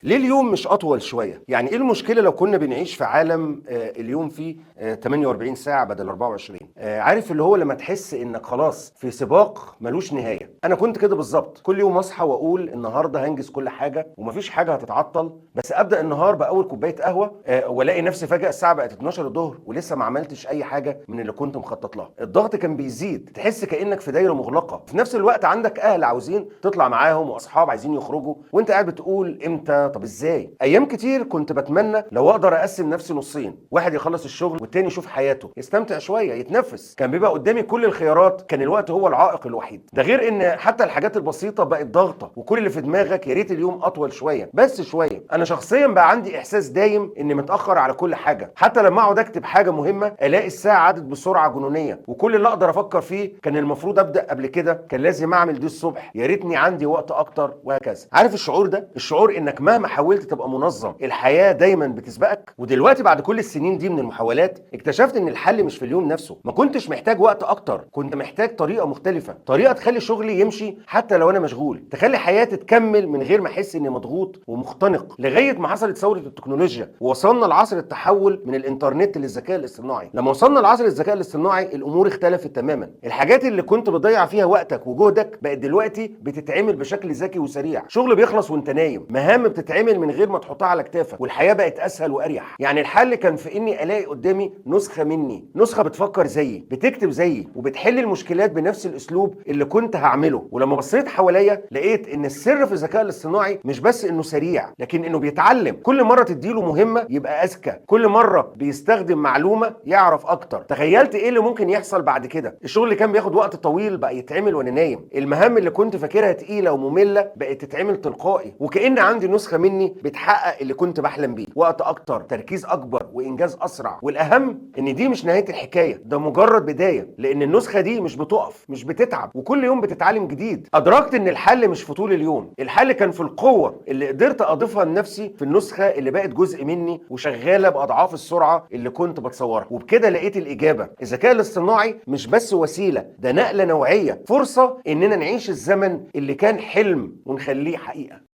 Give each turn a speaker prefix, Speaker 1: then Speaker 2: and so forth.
Speaker 1: ليه اليوم مش اطول شويه؟ يعني ايه المشكلة لو كنا بنعيش في عالم اليوم فيه 48 ساعة بدل 24؟ عارف اللي هو لما تحس انك خلاص في سباق ملوش نهايه. انا كنت كده بالظبط، كل يوم اصحى واقول النهارده هنجز كل حاجة ومفيش حاجة هتتعطل، بس ابدا النهار باول كوباية قهوة والاقي نفسي فجاة الساعة بقت 12 الظهر ولسه ما عملتش اي حاجة من اللي كنت مخطط لها. الضغط كان بيزيد، تحس كانك في دايرة مغلقه. في نفس الوقت عندك اهل عاوزين تطلع معاهم واصحاب عايزين يخرجوا، وانت قاعد بتقول امتى؟ طب ازاي؟ ايام كتير كنت بتمنى لو اقدر اقسم نفسي نصين، واحد يخلص الشغل والتاني يشوف حياته، يستمتع شويه، يتنفس. كان بيبقى قدامي كل الخيارات، كان الوقت هو العائق الوحيد. ده غير ان حتى الحاجات البسيطة بقت ضاغطه، وكل اللي في دماغك يا ريت اليوم اطول شويه، بس شويه. انا شخصيا بقى عندي احساس دايم اني متاخر على كل حاجه، حتى لما اقعد اكتب حاجة مهمة الاقي الساعة عدت بسرعة جنونيه، وكل اللي اقدر افكر فيه كان المفروض ابدا قبل كده، كان لازم اعمل دي الصبح، يا ريتني عندي وقت اكتر، وهكذا. عارف الشعور ده؟ الشعور انك مهما حاولت تبقى منظم الحياة دايما بتسبقك. ودلوقتي بعد كل السنين دي من المحاولات اكتشفت ان الحل مش في اليوم نفسه. ما كنتش محتاج وقت اكتر، كنت محتاج طريقه مختلفه، طريقه تخلي شغلي يمشي حتى لو انا مشغول، تخلي حياتي تكمل من غير ما احس اني مضغوط ومختنق. لغاية ما حصلت ثورة التكنولوجيا ووصلنا لعصر التحول من الانترنت للذكاء الاصطناعي. لما وصلنا لعصر الذكاء الاصطناعي الامور اختلفت تماما. الحاجات اللي كنت بتضيع فيها وقتك وجهدك بقت دلوقتي بتتعمل بشكل ذكي وسريع. شغل بيخلص وانت نايم، مهام بتتعمل من غير ما تحطها على كتافك، والحياة بقت اسهل واريح. يعني الحل كان في اني الاقي قدامي نسخه مني، نسخه بتفكر زيي، بتكتب زيي، وبتحل المشكلات بنفس الاسلوب اللي كنت هعمله. ولما بصيت حواليا لقيت ان السر في الذكاء الاصطناعي مش بس انه سريع، لكن انه بيتعلم. كل مرة تديله مهمة يبقى اذكى، كل مرة بيستخدم معلومة يعرف اكتر. تخيلت ايه اللي ممكن يحصل بعد كده؟ الشغل اللي كان بياخد وقت طويل بقى يتعمل وانا نايم، المهام اللي كنت فاكرها تقيلة وممله بقت تتعمل تلقائي، وكأن عندي نسخه مني بتحقق اللي كنت بحلم بيه. وقت اكتر، تركيز اكبر، وانجاز اسرع. والاهم ان دي مش نهاية الحكاية، ده مجرد بداية، لان النسخة دي مش بتقف، مش بتتعب، وكل يوم بتتعلم جديد. ادركت ان الحل مش في طول اليوم، الحل كان في القوة اللي قدرت اضيفها لنفسي في النسخة اللي بقت جزء مني وشغالة باضعاف السرعة اللي كنت بتصورها. وبكده لقيت الاجابة. الذكاء الاصطناعي مش بس وسيله، ده نقله نوعية، فرصة اننا نعيش الزمن اللي كان حلم ونخليه حقيقة.